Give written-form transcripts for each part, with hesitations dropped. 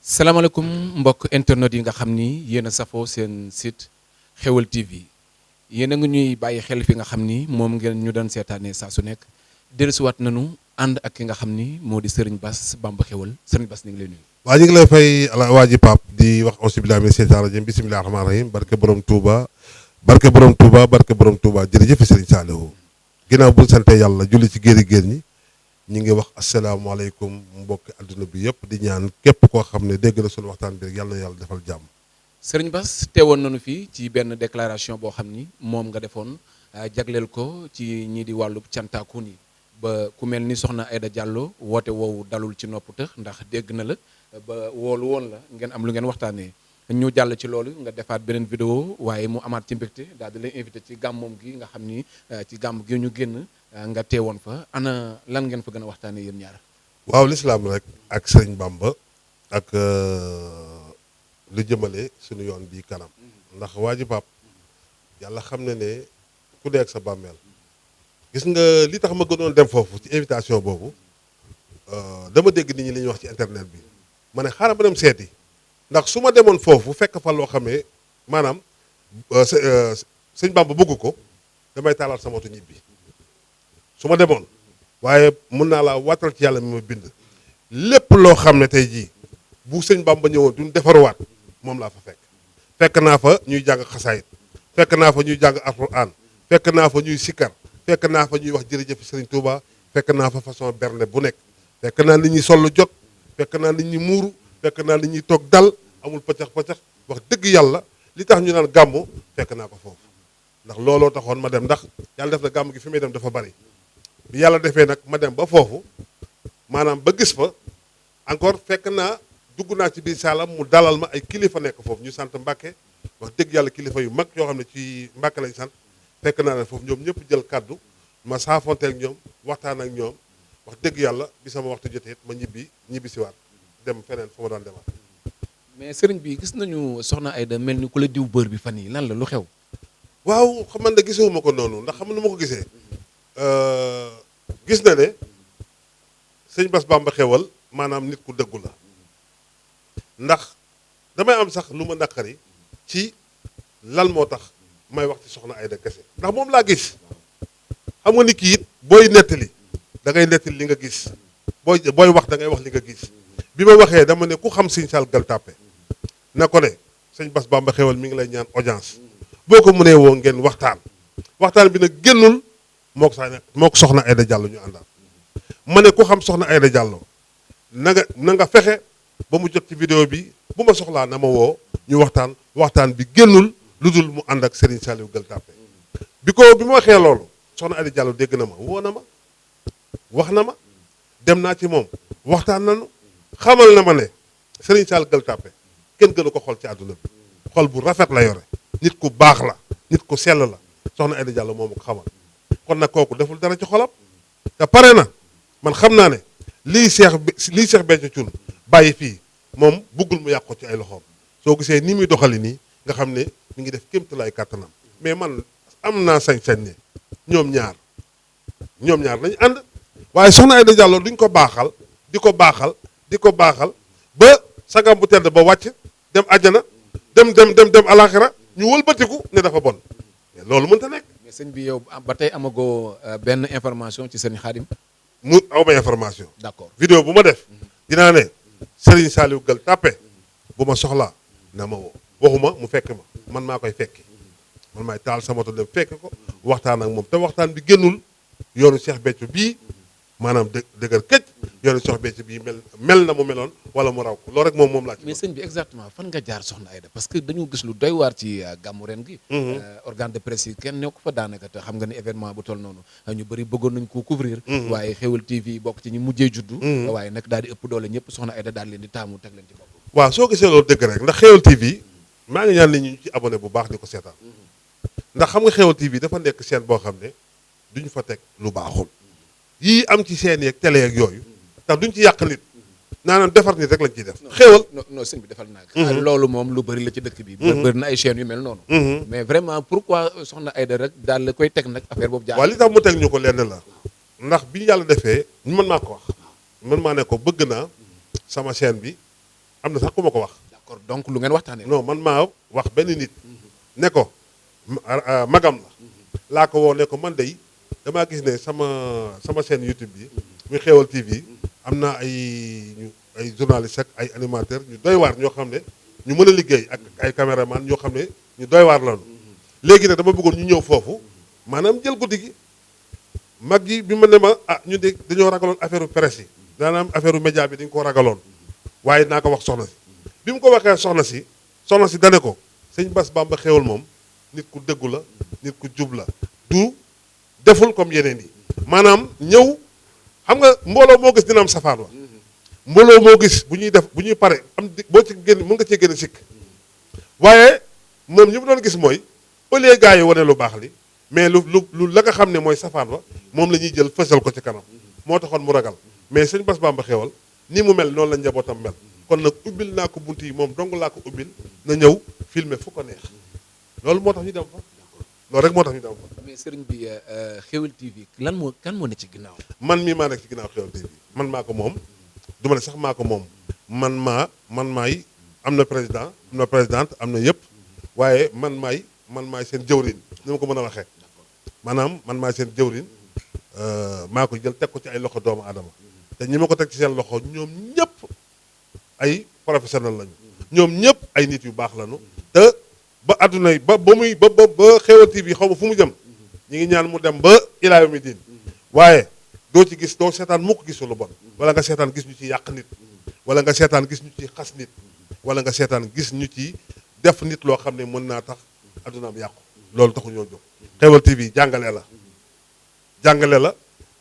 salaamaaleykum mbokk internet yi nga xam ni yéen a safoo seen site Xeweul TV yéen a ngi ñuy bàyyi xel fi nga xam ni moom ngeen ñu doon seetaanee saa su nekk dellusiwaat nañu ànd ak ki nga xam ni moo di Serigne Bass Bamba Xeweul Serigne Bass ñu ngi lay nuyu. waa ñu ngi lay fay waa ji Pape di wax auzu billaahi mina sheytaani rajiim bismillaahi rahmaani rahiim barke borom Touba barke borom Touba barke borom Touba jërëjëf Serigne Saliou ginnaaw bu ñu sante yàlla julli ci géeri géer ñi ñu ngi wax asalaamaaleykum mbokki adduna bi yëpp di ñaan képp koo xam ne dégg na suñu waxtaan bi rek yàlla na yàlla defal jàmm. Serigne Bass teewoon nañu fii ci benn déclaration boo xam ni moom nga defoon jagleel ko ci ñii di wàllu cantaakun yi ba ku mel ni soxna Aïda Diallo woote woowu dalul ci nopp tëx ndax dégg na la ba woolu woon la ngeen am lu ngeen waxtaanee ñu jàll ci loolu nga defaat beneen vidéo waaye mu amaat ci mbégte daal di lay invité ci gàmmoom gi nga xam ni ci gàmm gi ñu génn nga teewoon fa ana lan ngeen fa gën a waxtaanee yéen ñaar. waaw lislaam rek ak sëriñ Bamba ak lu jëmale suñu yoon bii kanam ndax waa ji Pape yàlla xam ne ne ku dee ak sa bàmmeel gis nga li tax ma gënoon dem foofu ci invitation boobu dama dégg nit ñi li ñuy wax ci internet bi ma ne xaaral ma dem seeti ndax su ma demoon foofu fekk fa loo xamee maanaam sëñ Bamba bëgg ko damay taalaat sama moto ñibbi su ma demoon waaye mën naa laa waatal ci yàlla mi ma bind lépp loo xam ne tey jii bu sëñ Bamba ñëwoon duñ defaruwaat moom laa fa fekk naa fa ñuy jàng xasaayit fekk naa fa ñuy jàng alxuraan fekk naa fa ñuy sikkar fekk naa fa ñuy wax jërëjëf Serigne Touba fekk naa fa façon berne bu nekk fekk naa nit ñi sollu jot fekk naa nit ñi muuru fekk naa nit ñi toog dal amul pëccax pëccax wax dëgg yàlla li tax ñu naan gàmmu fekk naa ko foofu ndax looloo taxoon ma dem ndax yàlla def na gàmm gi fi muy dem dafa bari bi yàlla defee nag ma dem ba foofu maanaam ba gis fa encore fekk naa dugg naa ci biir saalam mu dalal ma ay kilifa nekk foofu ñu sant Mbàkke wax dëgg yàlla kilifa yu mag yoo xam ne ci Mbàkke lañ sant fekk naa ne foofu ñoom ñëpp jël kàddu ma saafonte ak ñoom waxtaan ak ñoom wax dëgg yàlla bi sama waxtu jotee ma ñibbi siwaat dem feneen fa ma daan demaat. mais sëriñ bi gis nañu soxna Aïda mel ni ku la diw bër bi fan yi lan la lu xew. waaw xam man de gisewuma ko noonu ndax xam nu ma ko gisee gis na ne sëñ Bass Bamba Xeweul maanaam nit ku dëggu la ndax damay am sax lu ma naqari ci lan moo tax may wax ci soxna Aïda kese ndax moom laa gis xam nga ni kii it booy nettali da ngay nettali li nga gis booy wax da ngay wax li nga gis bi ma waxee dama ne ku xam Sëñ Saal Gueule Tapée na ko ne sëñ Bass Bamba Xeweul mi ngi lay ñaan audience boo ko mënee woo ngeen waxtaan bi nag génnul moo ko soxna Aïda Diallo ñu àndal ma ne ku xam soxna Aïda Diallo na nga fexe ba mu jot ci vidéo bi bu ma soxlaa na ma woo ñu waxtaan bi génnul lu dul mu ànd ak Serigne Saliou Gueule Tapée bi ma waxee loolu soxna Aïda Diallo dégg na ma woo na ma wax na ma dem naa ci moom waxtaan nañu xamal na ma ne Serigne Saliou Gueule Tapée kenn gënu ko xol ci àdduna bi xol bu rafet la yore nit ku baax la nit ku sell la soxna Aïda Diallo moo ma ko xamal kon nag kooku deful dara ci xolam te pare na man xam naa ne lii Cheikh Béthio Thioune bàyyi fii moom buggul mu yàq ko ci ay loxoom soo gisee ni muy doxali nii nga xam ne mi ngi def kéemtalaay kàttanam mais man am naa sañ-sañ ne ñoom ñaar nañu ànd waaye soxna Aïda Diallo duñ ko baaxal di ko baaxal ba sagam bu tedd ba wàcc dem àjjana dem alaxira ñu wëlbatiku ne dafa bon mais loolu mënta nekk. mais sëñ bi yow ba tey amagoo benn information ci sëñ Xaadim. mu awma information. d'accord vidéo bu ma def. dinaa ne Serigne Saliou Gueule Tapée bu ma soxlaa na ma woo waxuma mu fekk ma man maa koy fekki man maay taal sama moto dem fekk ko waxtaan ak moom te waxtaan bi génnul yoonu Cheikh Béthio bii maanaam dëgër këj yoonu Cheikh Béthio bii mel na mu meloon wala mu raw ko loolu rek moom laa ci. mais sëñ bi exactement fan nga jaar soxna Aïda parce que dañu gis lu doy waar ci gàmmu ren gi. organe de presse yi kenn ñoo ko fa daanaka te xam nga ni événement bu toll noonu ñu bëri bëggoon nañ ko couvrir. waaye Xeweul TV bokk ci ñi mujjee juddu. waaye nag daal di ëpp doole ñëpp soxna Aïda daal leen di taamu teg leen ci bopp. waaw soo gisee loolu dëgg rek ndax Xeweul TV maa ngi ñaan nit ñi ñu ci abonné bu baax di ko seetaan ndax xam nga Xeweul TV dafa nekk chaîne boo xam ne duñu fa teg lu baaxul yii am ci chaîne yeeg télé yeeg yooyu ndax duñ ci yàq nit naanaam defar nit rek lañ ciy def. Xeweul non sëñ bi defal naa loolu moom lu bëri la ci dëkk bi. bëri na ay chaînes yu mel noonu. mais vraiment pourquoi soxna Aïda rek daal la koy teg nag affaire boobu jaar. waaw li tax mu teg ñu ko lenn la ndax bi yàlla defee mën maa ko wax mën maa ne ko bëgg naa sama chaîne bi am na sax ku ma ko wax. d'accord donc lu ngeen waxtaanee. non man maa wax benn nit ne ko magam la laa ko woo ne ko man day damaa gis ne sama chaîne YouTube bi muy Xéwal TV am na ay journalistes ak ay animateurs ñu doy waar ñoo xam ne ñu mën a liggéey ak ay caméraman ñoo xam ne ñu doy waar lañu léegi nag dama bëggoon ñu ñëw foofu maanaam jël guddi gi mag yi bi ma ne ma ñu de dañoo ragaloon affaire presse yi maanaam affaire média bi dañu ko ragaloon waaye naa ko wax soxna si bi mu ko waxee soxna si dane ko sëñ Bass Bamba Xéwal moom nit ku dëggu la nit ku jub la du deful comme yeneen yi maanaam ñëw xam nga mbooloo moo gis dina am safaan wa mbooloo moo gis bu ñuy pare am boo ci génn mën nga cee génn sikk waaye moom ñi mu doon gis mooy au lieu gars yi wane lu baax li mais lu la nga xam ne mooy safaan wa moom la ñuy jël fësal ko ci kanam moo taxoon mu ragal mais sëñ Bass Bamba Xéwal ni mu mel noonu la njabootam mel kon nag ubbil naa ko bunt yi moom dong laa ko ubbil na ñëw filmer fu ko neex loolu moo tax ñu dem fa loolu rek moo tax ñu dem fa. mais sëriñ bi Xéwal TV kan moo ne ci ginnaaw. man mii maa nekk ci ginnaaw Xéwal TV man maa ko moom du ma ne sax maa ko moom man maay am na président am na présidente am na yëpp waaye man maay seen jëwriñ ni ma ko mën a waxee maanaam man maay seen jëwriñ maa ko jël teg ko ci ay loxo doomu aadama te ñi ma ko teg ci seen loxo ñoom ñëpp ay professionnel lañu ñoom ñëpp ay nit yu baax lañu te ba adduna yi ba Xéwal TV xaw ma fu mu jëm ñi ngi ñaan mu dem ba ilaa yawmi diin waaye doo seetaan mukk gis lu bon wala nga seetaan gis ñu ci yàq nit wala nga seetaan gis ñu ci xas nit wala nga seetaan gis ñu ci def nit loo xam ne mën naa tax addunaam yàqu loolu taxu ñoo jóg Xéwal TV jàngale la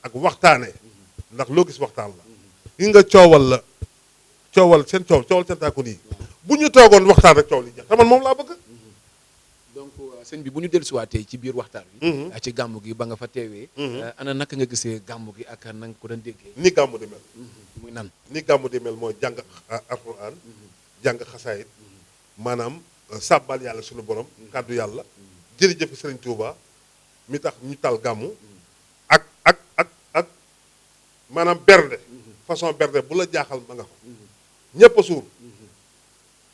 ak waxtaane ndax loo gis waxtaan la gi nga coowal Cantakun yi bu ñu toogoon waxtaan rek coow li jeex te man moom laa bëgg. donc sëñ bi bu ñu dellusiwaatee ci biir waxtaan wi. ci gàmmu gi ba nga fa teewee. ana naka nga gisee gàmmu gi ak na nga ko doon déggee. ni gàmmu di mel. muy nan ni gàmmu di mel mooy jàng alxuraan jàng xasaayit maanaam sàbbal yàlla suñu borom kàddu yàlla jërëjëf Sëriñ Tuuba mi tax ñu tal gàmmu ak maanaam bernde façon bernde bu la jaaxal ma nga fa ñëpp a suur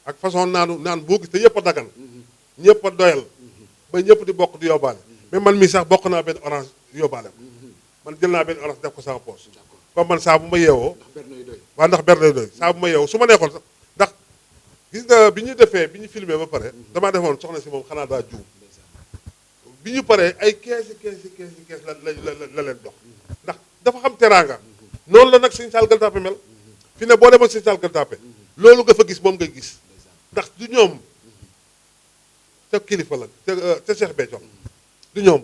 ak façon naan boo gis te yëpp a dagan ñëpp a doyal ba ñëpp di bokk di yóbbaale mais man mii sax bokk naa benn orange yóbbaale ko man jël naa benn orange def ko sama poche comme man saa bu ma yeewoo waaw ndax bernde doy saa bu ma yeewoo su ma neexoon sax ndax gis nga bi ñu filmé ba pare damaa defoon soxna si moom xanaa daa juum bi ñu paree ay kees la leen dox ndax dafa xam teraanga noonu la nag Sëñ Saal Gueule Tapée mel fi ne boo demoon Sëñ Saal Gueule Tapée loolu nga fa gis moom ngay gis ndax du ñoom te kilifa la te Cheikh Béthio du ñoom.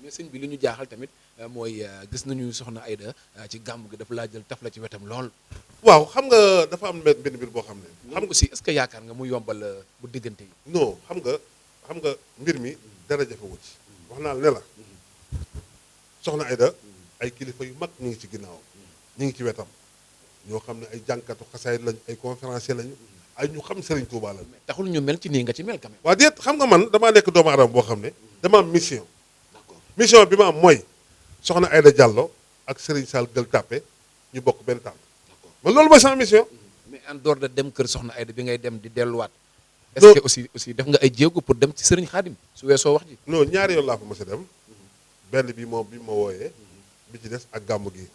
mais sëñ bi li ñu jaaxal tamit mooy gis nañu soxna Aïda ci gàmmu gi dafa laa jël taf la ci wetam lool. waaw xam nga dafa am benn mbir boo xam ne. xam nga aussi est-ce que yaakaar nga mu yombal bu diggante yi. non xam nga mbir mi dara jafewul ci wax naa ne la soxna Aïda ay kilifa yu mag ñu ngi ci ginnaaw ñu ngi ci wetam ñoo xam ne ay jànkatu xasaayit lañ ay conférencier lañu ay ñu xam Serigne Touba lañ. taxul ñu mel ci nii nga ci mel quand même. waa déet xam nga man damaa nekk doomu aadama boo xam ne dama am mission. d'accord mission bi ma am mooy soxna Aïda Diallo ak Serigne Saal Gueule Tapée ñu bokk benn tànk. d'accord man loolu mooy sama mission. mais en dehors de dem kër soxna Aïda bi ngay dem di delluwaat. est-ce que aussi def nga ay jéego pour dem ci Serigne Khadim su weesoo wax ji. non ñaari yoon laa fa mos a dem benn bi moom bi ma wooyee bi ci des ak gàmmu gi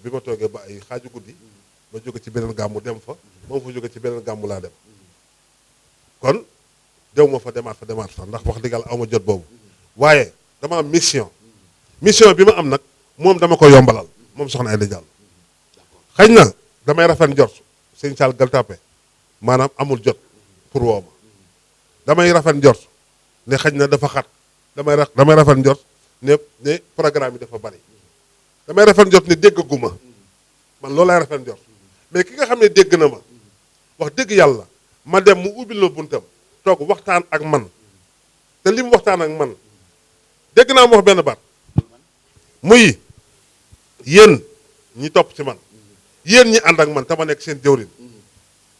bi ma toogee ba ay xaaju guddi ma jóge ci beneen gàmmu dem fa moom fa jóge ci beneen gàmmu laa dem kon dew ma fa demaat fa ndax wax dëgg yàlla aw ma jot boobu waaye dama am mission bi ma am nag moom dama ko yombalal moom soxna Aïda Diallo xëy na damay rafet njort Sëñ Saal Gueule Tapée maanaam amul jot pour woo ma damay rafet njort ne xëy na dafa xat damay rafet njort ne programme yi dafa bari damay rafet njort ne déggaguma man loolu lay rafet njort mais ki nga xam ne dégg na ma wax dëgg yàlla ma dem mu ubbil ma buntam toog waxtaan ak man te li mu waxtaan ak man dégg naa mu wax benn baat muy yéen ñi topp ci man yéen ñi ànd ak man te ma nekk seen jëwrin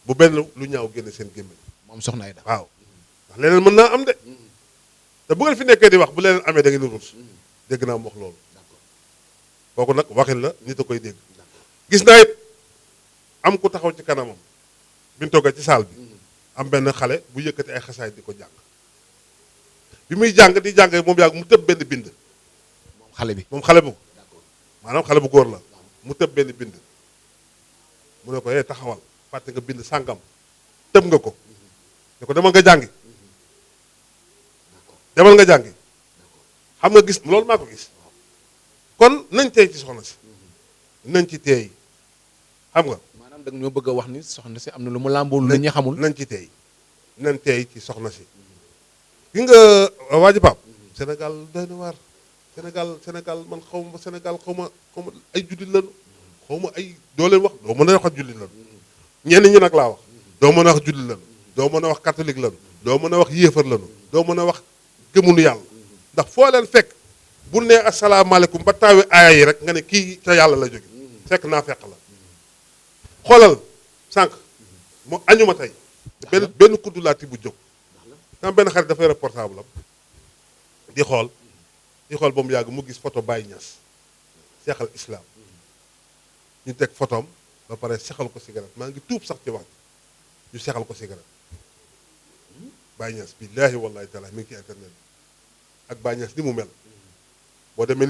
bu benn lu ñaaw génne seen gémmiñ moom soxna Aïda waaw ndax leneen mën naa am de te bu ngeen fi nekkee di wax bu leneen amee da ngeen di ruus dégg naa mu wax loolu kooku nag waxin la nit a koy dégg gis naa it am ku taxaw ci kanamam bi ñu toggee ci saal bi am benn xale bu yëkkati ay xasaay di ko jàng bi muy jàng di jàng moom yàgg mu tëb benn bind xale bi moom xale bu maanaam xale bu góor la mu tëb benn bind mu ne ko taxawal fàtte nga bind sàngam tëb nga ko ne ko demal nga jàngi demal nga jàngi xam nga gis loolu maa ko gis kon nañ tey ci soxna si nañ ci teey xam nga maanaam da nga ñoo bëgg a wax ni soxna si am na lu mu làmboolu la ñu xamul nañ ci teey nañ teey ci soxna si gi nga waa ji Pape Sénégal doy na waar Sénégal man xaw ma Sénégal xaw ma ay jullit lañu xaw ma ay doo leen wax doo mën a wax jullit lañu ñenn ñi nag laa wax doo mën a wax jullit lañu doo mën a wax catholique lañu doo mën a wax yéefar lañu doo mën a wax gëmunu yàlla ndax foo leen fekk bu nee asalaamaaleykum ba taawi aaya yi rek nga ne kii ca yàlla la jóge fekk naa fekk la xoolal sànq mu añuma tey benn kuddu laati bu jóg sama benn xarit dafay yore portable am di xool ba mu yàgg mu gis photo Baye Niass seexal islam ñu teg photom ba pare sexal ko cigarette maa ngi tuub sax ci wax ñu sexal ko cigarette Baye Niass billaahi wallahi taala mi ngi ci internet ak Baye Niass ni mu mel boo demee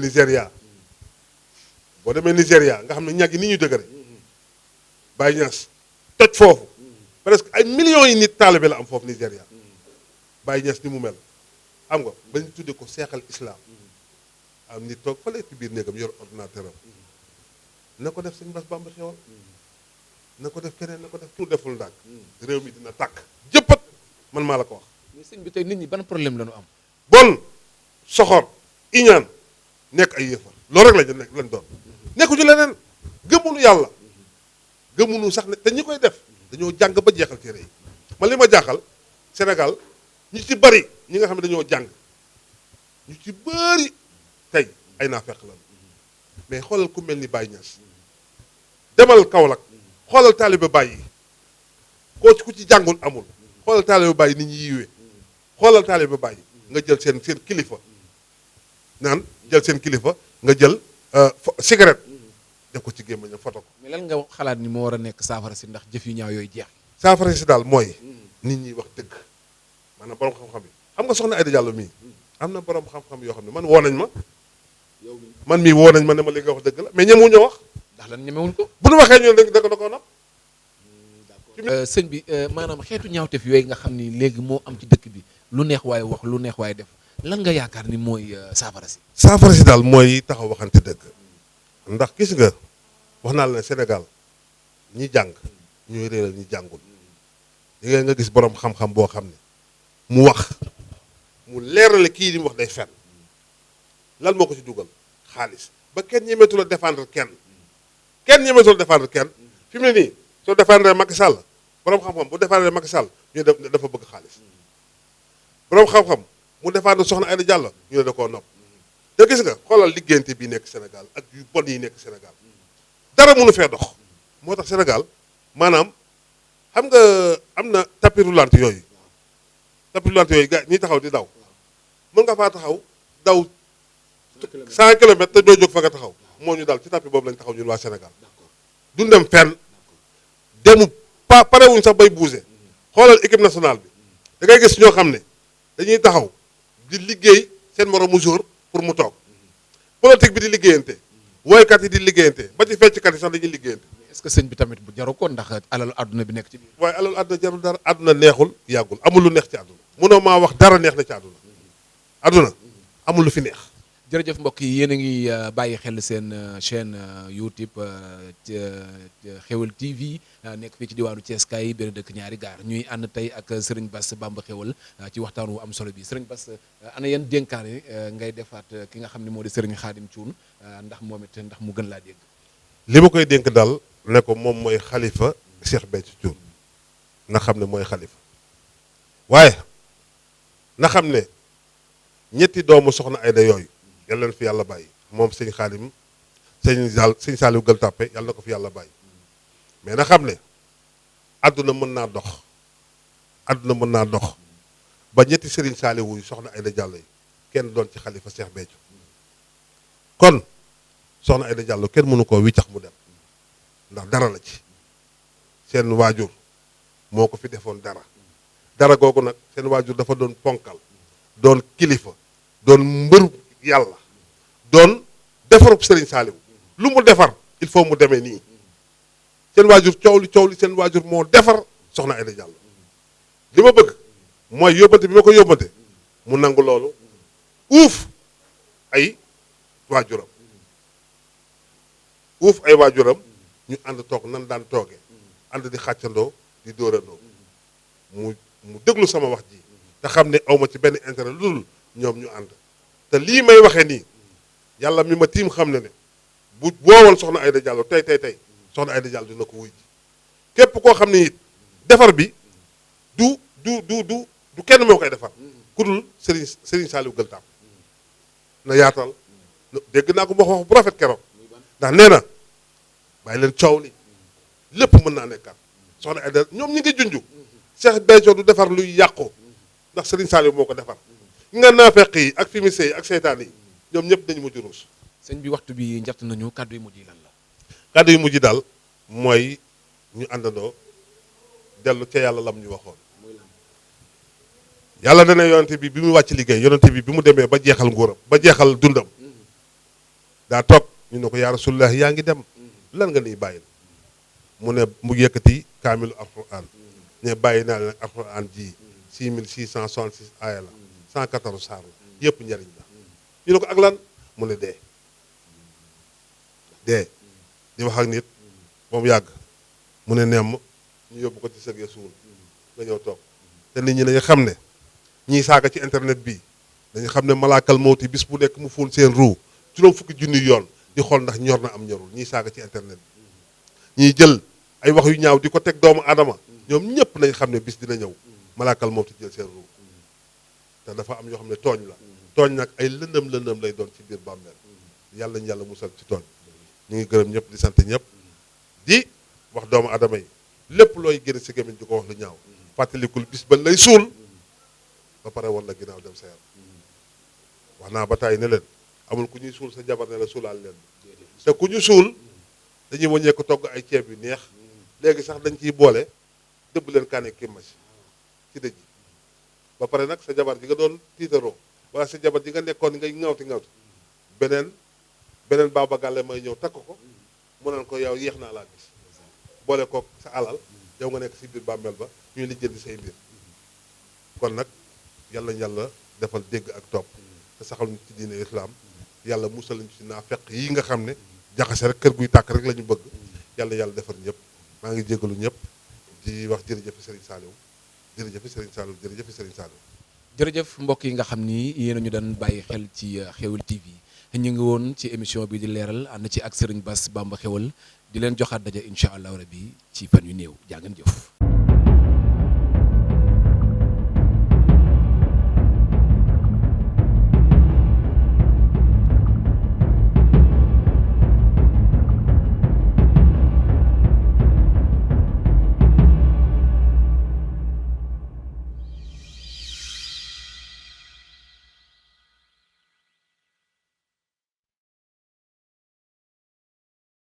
Nigéria nga xam ne ñag yi ni ñu dëgëre Baye Niass toj foofu presque ay millions yi nit taalibe la am foofu Nigéria Baye Niass ni mu mel xam nga ba ñu tuddee ko seexal islam am nit toog fële ci biir néegam yor ordinateur am na ko def sëñ Bass Bamba Xewal na ko def keneen na ko def mu deful ndànk réew mi dina tàkk jëppat man maa la ko wax. mais sëñ bi tey nit ñi ban problème la ñu am. bon soxor iñaan nekk ay yëfar loolu rek lañ doon nekkuñu leneen gëmunu yàlla gëmunu sax ne te ñi koy def dañoo jàng ba jeexal téere yi man li ma jaaxal Sénégal ñu ci bari ñi nga xam ne dañoo jàng ñu ci bari tey ay naafeq la mais xoolal ku mel ni Baye Niass demal Kaolack xoolal taalibe Baye yi ku ci jàngul amul xoolal taalibe Baye nit ñi yiwee xoolal taalibe Baye nga jël seen kilifa naan jël seen kilifa nga jël cigarette def ko ci gémmiñam foto ko. mais lan nga xalaat ni moo war a nekk saafara si ndax jëf yu ñaaw yooyu jeex. saafara si daal mooy nit ñi wax dëgg maanaam borom xam-xam yi xam nga soxna Aïda Diallo mii am na borom xam-xam yoo xam ne man woo nañ ma man mii woo nañ ma ne ma li nga wax dëgg la mais ñemewuñu wax. ndax lan ñemewuñ ko. bu nu waxee ñu ne da ko nopp. sëñ bi maanaam xeetu ñaawteef yooyu nga xam ni léegi moo am ci dëkk bi lu neex waaye wax lu neex waaye def lan nga yaakaar ni mooy saafara si. saafara si daal mooy taxaw waxante dëgg ndax gis nga wax naa la ne Sénégal ñi jàng ñooy réeral ñi jàngul léegi nga gis borom xam-xam boo xam ne mu wax mu leerale kii li mu wax day fen lan moo ko ci dugal xaalis ba kenn ñemeetu la défendre kenn ñemeetu la défendre kenn fi mu ne nii soo défendre Macky Sall borom xam-xam bu défendre Macky Sall ñu ne dafa bëgg xaalis borom xam-xam mu défendre soxna Aïda Diallo ñu ne da koo nopp te gis nga xoolal liggéeyante bi nekk Sénégal ak yu bon yi nekk Sénégal dara mënu fee dox moo tax Sénégal maanaam xam nga am na tapis roulant yooyu gars ñi taxaw di daw mën nga faa taxaw daw 100 kilomètres te doo jóg fa nga taxaw moo ñu daal ci tapis boobu lañ taxaw ñun waa Sénégal duñ dem fenn demu parewuñ sax bay bougé xoolal équipe nationale bi da ngay gis ñoo xam ne dañuy taxaw di liggéey seen moromu jour pour mu toog politique bi di liggéeyante woykat yi di liggéeyante ba ci fecckat yi sax dañuy liggéeyante. est-ce que sëñ bi tamit bu jaru ko ndax alalu àdduna bi nekk ci biir. waaye alalu àdduna jarul dara àdduna neexul yàggul amul lu neex ci àdduna munoo maa wax dara neex na ci àdduna amul lu fi neex. jërëjëf mbokk yi yéen a ngi bàyyi xel seen chaîne YouTube Xewal TV nekk fii ci diwaanu Thiès kaay benn dëkk ñaari gaar ñuy ànd tey ak Serigne Bass Bamba Xewal ci waxtaan wu am solo bi Serigne Bass ana yan dénkaane ngay defaat ki nga xam ne moo di Serigne Khadim Thioune ndax moom it ndax mu gën laa dégg. li ma koy dénk daal ne ko moom mooy xalifa Cheikh Béthio Thioune na xam ne mooy xalifa waaye na xam ne ñetti doomu soxna Aïda yooyu. yàlla na fi yàlla bàyyi moom sëñ Xaadim sëñ Saaliw Gueule Tapée yàlla na ko fi yàlla bàyyi mais na xam ne àdduna mën naa dox ba ñetti sëriñ Saaliw yu soxna Aïda Diallo yi kenn doon ci xalifa Cheikh Béthio kon soxna Aïda Diallo kenn mënu koo wiccax mu dem ndax dara la ci seen waajur moo ko fi defoon dara googu nag seen waajur dafa doon ponkal doon kilifa doon mbëru yàlla doon defarub Serigne Saliou lu mu defar il faut mu demee nii seen waajur coow li seen waajur moo defar soxna Aïda Diallo li ma bëgg mooy yóbbante bi ma ko yóbbante mu nangu loolu uuf ay waajuram ñu ànd toog nan daan toogee ànd di xàccandoo di dóorandoo mu déglu sama wax ji te xam ne awma ci benn intérêt lu dul ñoom ñu ànd te lii may waxee nii yàlla mi ma tiim xam ne bu woowoon soxna Aïda Diallo tey soxna Aïda Diallo dina ko wuy ji képp koo xam ne it defar bi du kenn moo koy defar ku dul Serigne Saliou Gueule Tapée na yaatal dégg naa ko wax bu rafet keroog ndax nee na bàyyi leen coow li lépp mën naa nekkaat soxna Aïda ñoom ñi ngi junju Cheikh Béthio du defar luy yàqu ndax Serigne Saliou moo ko defar nga naafeq yi ak fimisé yi ak seytaan yi ñoom ñëpp dañu mujj ruus. sëñ bi waxtu bi njatt nañu kàddu yu mujj yi lan la. kàddu yu mujj daal mooy ñu àndandoo dellu ca yàlla lam ñu waxoon yàlla dana yonente bi mu wàcc liggéey yonente bi mu demee ba jeexal nguuram ba jeexal dundam daa toog ñu ne ko yaa rasulullah yaa ngi dem lan nga niy bàyyil mu ne mu yëkkati kaamilu alquran ne bàyyi naa leen alquran ji 6666 aaya la 114 saar la yëpp njariñ la ñu ne ko ak lan mu ne dee di wax ak nit moom yàgg mu ne nemm ñu yóbbu ko ci sëgee suul nga ñëw toog te nit ñi dañu xam ne ñiy saaga ci internet bi dañu xam ne malaakal mawti bis bu nekk mu fóon seen ruu juróom fukki junni yoon di xool ndax ñor na am ñorul ñiy saaga ci internet bi ñiy jël ay wax yu ñaaw di ko teg doomu aadama ñoom ñëpp nañ xam ne bis dina ñëw malaakal mawti jël seen ruu te dafa am yoo xam ne tooñ la tooñ nag ay lëndëm lay doon ci biir bàmmeel yàlla ñu yàlla musal ci tooñ ñu ngi gërëm ñëpp di sant ñëpp di wax doomu aadama yi lépp looy génn si gémmiñ di ko wax lu ñaaw fàttalikul bis ba lay suul ba pare war la ginnaaw dem sa yaram wax naa ba tàyyi ne leen amul ku ñuy suul sa jabar ne la suulaal leen te ku ñu suul dañuy wàññee ko togg ay ceeb yu neex léegi sax dañ ciy boole dëbb leen kaane kimmas ci dëj ba pare nag sa jabar ji nga doon tiitaroo wala sa jabar ji nga nekkoon ngay ŋawti beneen baaba gàlle may ñëw takk ko mu naan ko yow yéex naa laa gis boole ko sa alal yow nga nekk si biir bàmmeel ba ñuy lijjanti say mbir kon nag yàlla defal dégg ak topp te saxal ñu ci diine islam yàlla musal ñu ci naafeq yi nga xam ne jaxase rek kër guy tàkk rek la ñu bëgg yàlla defar ñëpp maa ngi jégalu ñëpp di wax jërëjëf Serigne Saliou jërëjëf Serigne Saliou jërëjëf Serigne Saliou. jërëjëf mbokk yi nga xam ni yéen a ñu daan bàyyi xel ci Xéweul TV ñu ngi woon ci émission bi di leeral ànd ci ak Serigne Bass Bamba Xéweul di leen joxaat daje incha allah rabi ci fan yu néew jaa ngeen jëf.